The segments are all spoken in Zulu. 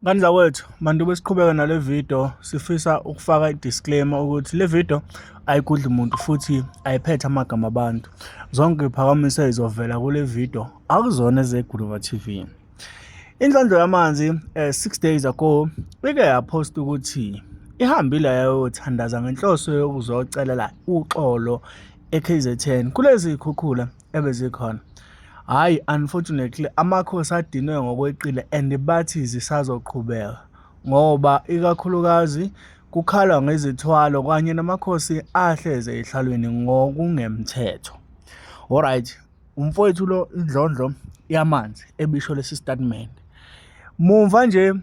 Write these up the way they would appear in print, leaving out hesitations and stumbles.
Ngane zakwethu, manduba siqhubeka nale video sifisa ukufaka i-disclaimer ukuthi le video ayigudli muntu futhi ayiphethe amagama abantu. Zonke iziphakamiso ezizovela kule video akuzona ezeGuluva TV. Inhlanhlo yamanzi 6 days ago ike yaphosta ukuthi ihambile yayothandaza ngenhloso yokuzocelela uxolo eKZN kulezi zikhukhula ebezikhona. Hhayi unfortunately amakhosi adinwe ngokweqile and bathi zisazoqhubeka ngoba ikakhulukazi kukhalwa ngezithwalo kanye namakhosi ahleze ehlalweni ngokungemthetho. Alright, umfowethu lo indlondlo yamanzi ebisho lesi statement. Mumva nje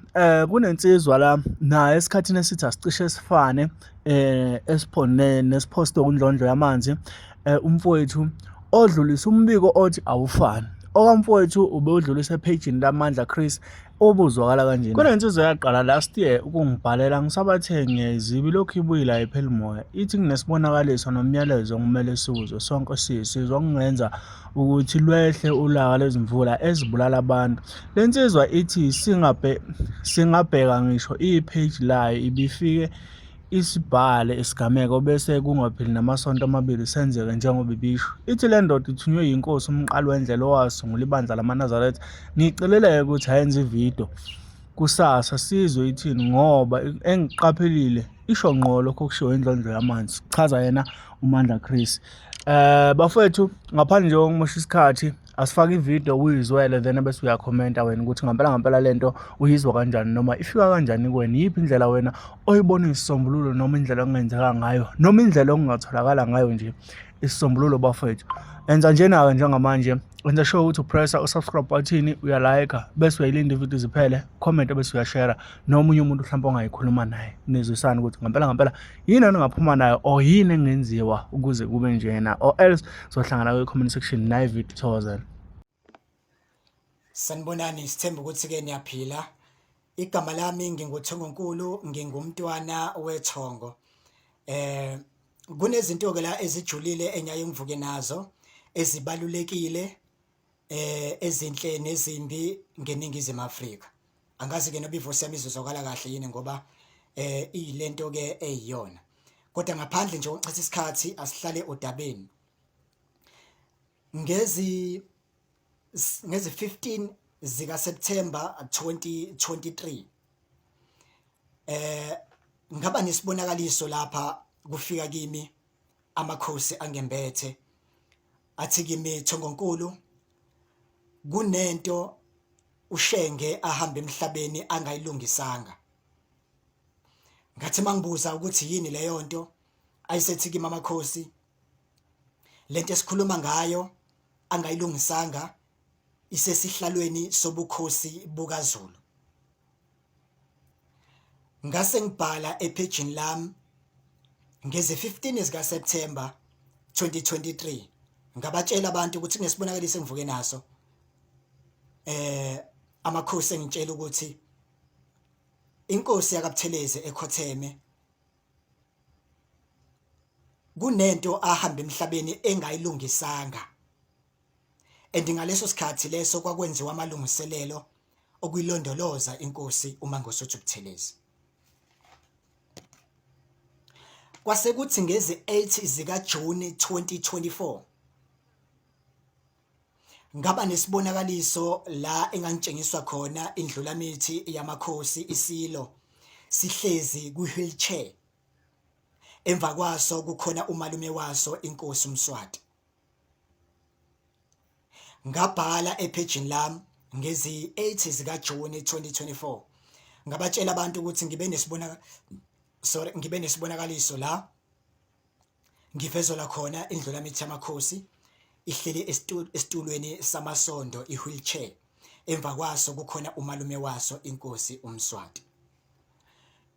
kunensizwa la naye esikhathini esithi asicishe sifane esiphone nesiphosto kundlondlo yamanzi umfowethu odlulisa umbiko othi awufani. Okamfowethu ubewudlulisa ephejini laMandla Chris obuzwakala kanjena. Kunensizwa eyaqala last year ukungibhalela ngisabathe ngiyayiziba ilokhu ibuyile ayipheli moya. Ithi kunesibonakaliso nomyalezo okumele siwuzwe sonke siyisizwe okungenza ukuthi lwehle ulaka lwezimvula ezibulala abantu. Le nsizwa ithi singabheka ngisho ipheji layo ibifike isibhale isigameko bese kungapheli namasonto amabili senzeke njengoba ibisho. Ithi le ndoda ithunywe yinkosi uMqalwendlela owasungula ibandla lamaNazaretha. Ngiyicelele-ke ukuthi ayenze ividiyo kusasa sizwe ithini ngoba engiqaphelile isho ngqo lokho okushiwo indlondlo yamanzi, kuchaza yena uMandla Chris. Bafowethu ngaphandle nje kokumosha isikhathi asifake ividiyo uyizwele then bese uyakhomenta wena ukuthi ngampela ngampela lento uyizwa kanjani noma ifika kanjani kuwena, iyiphi indlela wena oyibona isisombululo noma indlela okungenzeka ngayo noma indlela okungatholakala ngayo nje isisombululo bafowethu. Enza njena-ke njengamanje, enza sure ukuthi upressa u-subscribe button, uyalayikha bese uyayilinda ividiyo iziphele, comment bese uyashare nomunye umuntu mhlawumbe ongayikhuluma naye, nizwisane ukuthi ngampela ngampela yini engingaphuma nayo or yini engenziwa ukuze kube njena or else sohlangana kwi-comment section nayi video. Thokozela. Sanibonani, sithemba ukuthi ke niyaphila. Igama lami nginguThongonkulu, ngingumntwana wethongo. Kunezinto ke la ezijulile engiyaye ngivuke nazo ezibalulekile ezinhle nezimbi ngeningizimu Afrika. Angazi ke noba ivoice yami izozwakala kahle yini ngoba iyilento ke eyiyona. Kodwa ngaphandle nje kokuchitha isikhathi asihlale odabeni. Ngezi ngezi 15 zika September 2023 ngaba nesibonakaliso lapha kufika kimi amakhosi angembethe athi kimi Thongonkulu kunento uShenge ahamba emhlabeni angayilungisanga. Ngathi mangibuza ukuthi yini leyo nto ayisethi kimi amakhosi lento esikhuluma ngayo angayilungisanga isesihlalweni sobukhosi bukaZulu. Ngase ngibhala ephejini lami ngezi 15 zika September 2023 ngabatshela abantu ukuthi kunesibonakaliso engivuke naso amakhosi engitshela ukuthi inkosi yakaButhelezi ekhotheme kunento ahamba emhlabeni engayilungisanga and ngaleso sikhathi leso kwakwenziwa amalungiselelo okuyilondoloza inkosi uMangosuthu Buthelezi. Kwase kuthi ngezi 8 zika June 2024 ngaba nesibonakaliso la engangitshengiswa khona indlulamithi yamakhosi isilo sihlezi kwi-wheelchair emva kwaso kukhona umalume waso inkosi uMswati. Ngabhala ephejini lami ngezi 8 zika June 2024 ngabatshela abantu ukuthi ngibe nesibona sorry ngibe nesibonakaliso la ngivezelwa khona indlulamithi yamakhosi ihleli esitulweni samasondo i-wheelchair emva kwaso kukhona umalume waso inkosi uMswati.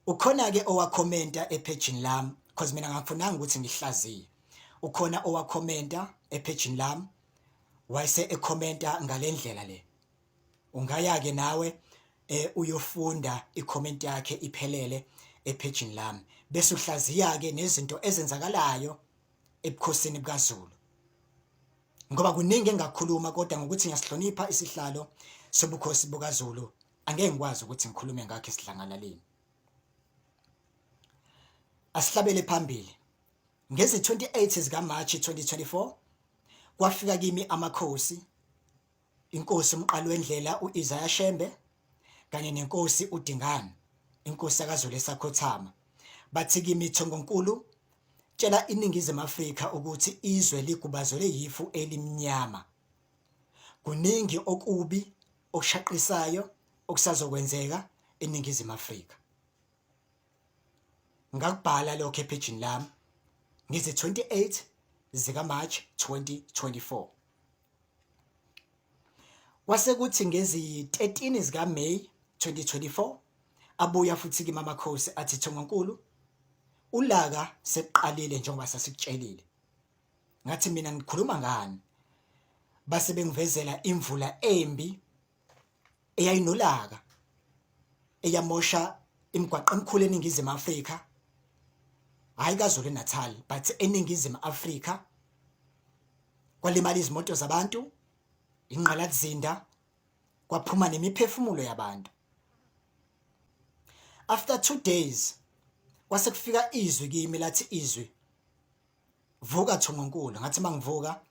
Ukhona ke owakhomenta ephejini lami because mina ngakufunanga ukuthi ngihlaziye. Ukhona owakhomenta ephejini lami wayese ekhomenta ngalendlela le. Ungaya ke nawe uyofunda i-comment yakhe iphelele ephejini lami bese uhlaziya ke nezinto ezenzakalayo ebukhosini bukaZulu. Ngoba kuningi engakukhuluma kodwa ngokuthi ngiyasihlonipha isihlalo sobukhosi bukaZulu. Angeke ngikwazi ukuthi ngikhulume ngakho esidlangalaleni. Asihlabele phambili. Ngezi-28 zikaMarch 2024 kwafika kimi amakhosi inkosi uMqaliwendlela u-Isaiah Shembe kanye nenkosi uDingane inkosi yakaZulu esakhothama bathi kimi Thongonkulu tshela iNingizimu Afrika ukuthi izwe ligubazelwe yifu elimnyama kuningi okubi okushaqisayo okusazokwenzeka eNingizimu Afrika. Ngakubhala lokho ephejini lami ngizi 28 zika March 2024. Kwase kuthi ngezi 13 zika May 2024 abuya futhi kimi amakhosi athi Thongonkulu ulaka sekuqalile njengoba sasikutshelile. Ngathi mina ngikhuluma ngani? Base bengivezela imvula embi eyayinolaka eyamosha imigwaqo emikhulu eNingizimu Afrika hayi kaZulu Natal but eNingizimu Afrika kwalimala izimoto zabantu ingqalasizinda kwaphuma nemiphefumulo yabantu. After 2 days kwase kufika izwi kimi lathi izwi vuka Thongonkulu. Ngathi mangivuka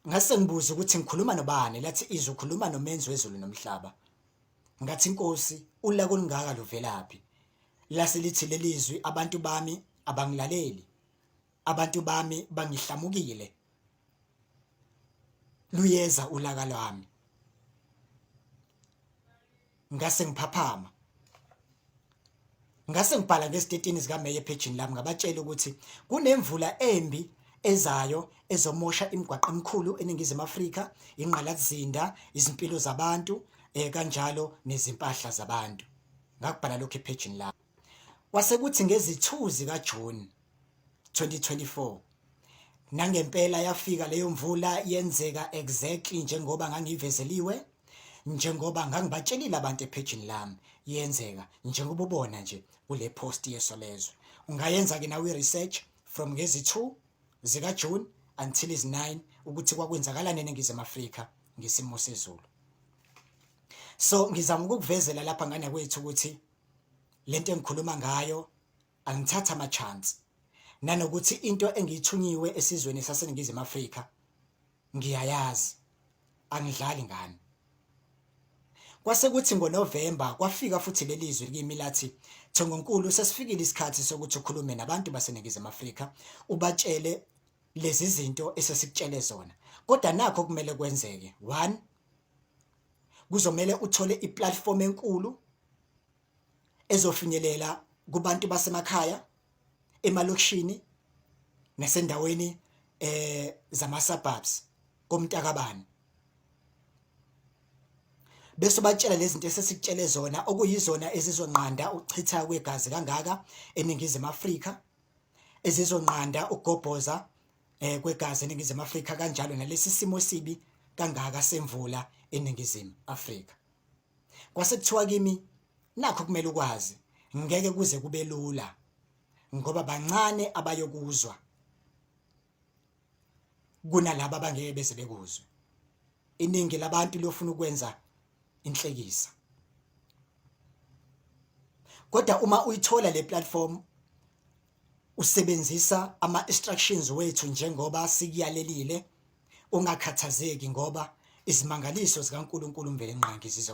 ngase ngibuza ukuthi ngikhuluma nobani, lathi izwi ukhuluma nomenzi wezulu nomhlaba. Ngathi inkosi ulaka olungaka luvelaphi? Lase lithi lelizwi abantu bami abangilaleli, abantu bami bangihlamukile, luyeza ulaka lwami. Ngase ngiphaphama ngase ngibhala ngezi-13 zikaMeyi ephejini lami ngabatshela ukuthi kunemvula embi ezayo ezomosha imigwaqo emikhulu eNingizimu Afrika, ingqalasizinda, izimpilo zabantu kanjalo nezimpahla zabantu. Ngakubhala lokho ephejini lami. Kwase kuthi ngezi-2 zikaJuni 2024 nangempela yafika leyo mvula yenzeka exactly njengoba ngangivezeliwe, njengoba ngangibatshelile abantu ephejini lami, yenzeka njengoba ubona nje kule post yeSolezwe. Ungayenza ke nawe i-research from ngezi-2 zikaJune until is 9 ukuthi kwakwenzakalani eNingizimu Afrika ngesimo sezulu. So ngizama ukukuvezela lapha ngane kwethu ukuthi lento engikhuluma ngayo angithatha ama chance, nanokuthi into engiyithunyiwe esizweni saseNingizimu Afrika ngiyayazi, angidlali ngani. Kwase kuthi ngoNovemba kwafika futhi leli zwi kimi lathi Thongonkulu sesifikile isikhathi sokuthi ukhulume nabantu baseNingizimu Afrika ubatshele lezi zinto esesikutshele zona, kodwa nakho kumele kwenzeke. One, kuzomele uthole iplatform enkulu ezofinyelela kubantu basemakhaya, emalokishini nasendaweni zama suburbs komntakabani, bese ubatshela lezi zinto esesikutshele zona okuyizona ezizonqanda ukuchitha kwegazi kangaka eNingizimu Afrika, ezizonqanda ukugobhoza kwegazi eNingizimu Afrika kanjalo nalesi simo esibi kangaka semvula eNingizimu Afrika. Kwase kuthiwa kimi nakho kumele ukwazi ngeke kuze kube lula ngoba bancane abayokuzwa kunalabo abangeke beze bekuzwe. Iningi labantu liyofuna ukwenza inhlekisa. Kodwa uma uyithola le platform usebenzisa ama instructions wethu njengoba sikuyalelile, ungakhathazeki ngoba izimangaliso zikaNkulunkulu uMvelinqangi zizo.